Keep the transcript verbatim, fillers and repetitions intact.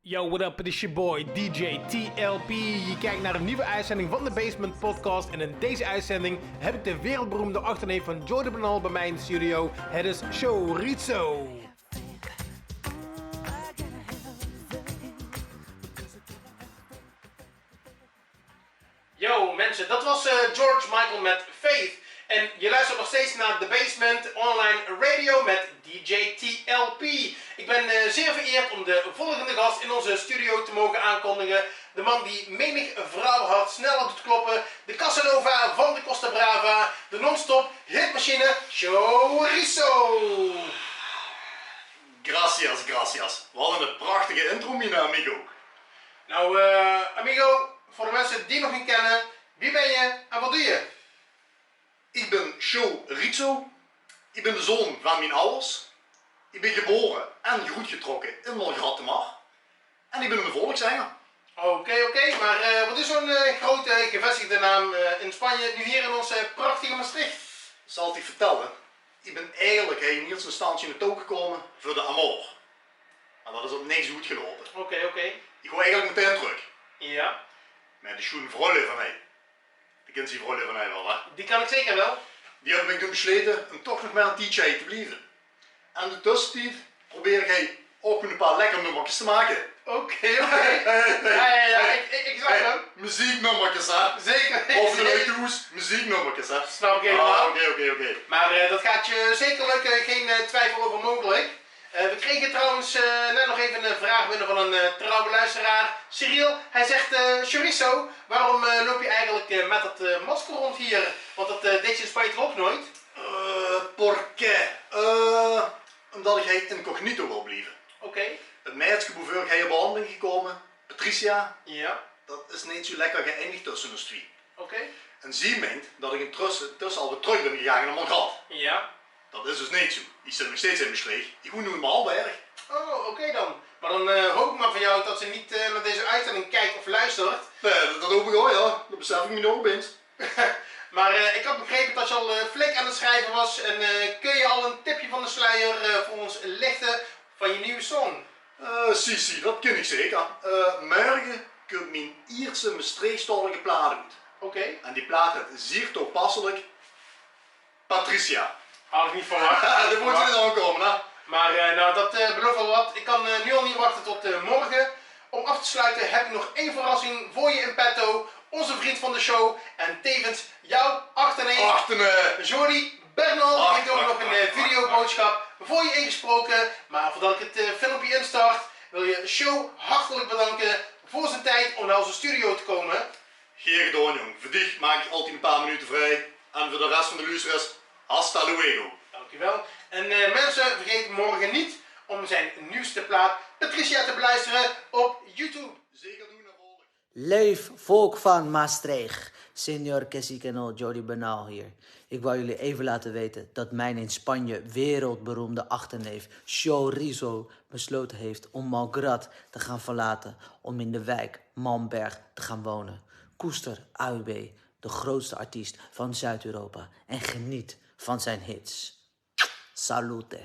Yo, what up? Het is je boy D J T L P. Je kijkt naar een nieuwe uitzending van de Basement Podcast. En in deze uitzending heb ik de wereldberoemde achterneef van Jordy Bernal bij mij in de studio. Het is Chorizo. Yo mensen, dat was eh, George Michael met Faith. En je luistert nog steeds naar The Basement Online Radio met D J T L P. Ik ben eh, zeer vereerd om de volgende gast in onze studio te mogen aankondigen. De man die menig vrouwenhart sneller doet kloppen. De Casanova van de Costa Brava. De non-stop hitmachine Chorizo. Gracias, gracias. Wat een prachtige intro, mijn amigo. Nou, eh, amigo, voor de mensen die nog niet kennen, wie ben je en wat doe je? Ik ben Chorizo. Ik ben de zoon van mijn ouders. Ik ben geboren en grootgetrokken in Malgrat de Mar. En ik ben een volkszanger. Oké, oké, maar eh, wat is zo'n eh, grote gevestigde naam eh, in Spanje, nu hier in ons eh, prachtige Maastricht? Zal ik je vertellen, ik ben eigenlijk in eerste instantie naartoe gekomen voor de amor. Maar dat is op niks goed gelopen. Oké, oké. Ik ga eigenlijk meteen terug. Ja. Maar de schoen vrouwlui van mij, de kent die vrouwlui van mij wel, hè? Die kan ik zeker wel. Die hebben ik toen besloten om toch nog maar een tijdje te blijven. En in de tussentijd probeer ik ook een paar lekker nummertjes te maken. Oké, oké. Ja, ja, ja, ik, ik, ik snap hem. Muzieknummertjes, hè? Zeker. Of de leuk hoes, muzieknummertjes, hè? Snap ik helemaal. Oké, oké, oké. Maar eh, dat gaat je zeker lukken, geen eh, twijfel over mogelijk. Eh, we kregen trouwens eh, net nog even een vraag binnen van een eh, trouwe luisteraar, Cyril. Hij zegt, eh Chorizo, waarom eh, loop je eigenlijk eh, met dat eh, masker rond hier? Want dat eh, deed je in Spanje toch ook nooit? Eh, por qué? Eh, omdat ik hier incognito wil blijven. Oké. Het meisje boeveur ik hier op aan ben gekomen, Patricia, Ja. Dat is niet zo lekker geëindigd tussen ons twee. Oké. En zij meent dat ik intussen, intussen al weer terug ben gegaan naar Malgrat. Ja. Dat is dus niet zo. Ik zit nog steeds in Maastricht. Ik woon nu in Malberg. Oh, oké dan. Maar dan eh, hoop ik maar voor jou dat ze niet eh, naar deze uitzending kijkt of luistert. Nee, dat, dat hoop ik ook, ja. Dat besef ik me nu opeens. Maar eh, ik had begrepen dat je al eh, flink aan het schrijven was. En eh, kun je al een tipje van de sluier eh, voor ons lichten van je nieuwe song? Eh, si, si, dat kan ik zeker. Eh, morgen komt mijn eerste Maastrichtstalige plaat uit. Oké. En die plaat heet zeer toepasselijk Patricia. Had ik niet verwacht. Ah, dat moet je dan komen, hè? Maar eh, nou, dat eh, belooft wel wat. Ik kan eh, nu al niet wachten tot eh, morgen. Om af te sluiten heb ik nog één verrassing voor je in petto. Onze vriend van de show en tevens jouw achterneef, Achterneef. Jordy Bernal, Ach, heeft ook ach, nog een ach, eh, ach, videoboodschap voor je ingesproken. Maar voordat ik het eh, filmpje instart, wil je Show hartelijk bedanken voor zijn tijd om naar onze studio te komen. Geen gedaan, jong. Voor dich maak ik altijd een paar minuten vrij. En voor de rest van de luisteraars, hasta luego. Dankjewel. En eh, mensen, vergeet morgen niet om zijn nieuwste plaat Patricia te beluisteren op YouTube. Zeker doen, natuurlijk. Leef volk van Maastricht, señor Kesikeno, Jordy Bernal hier. Ik wou jullie even laten weten dat mijn in Spanje wereldberoemde achterneef Chorizo besloten heeft om Malgrat te gaan verlaten om in de wijk Malmberg te gaan wonen. Koester A U B, de grootste artiest van Zuid-Europa, en geniet van zijn hits. Salute.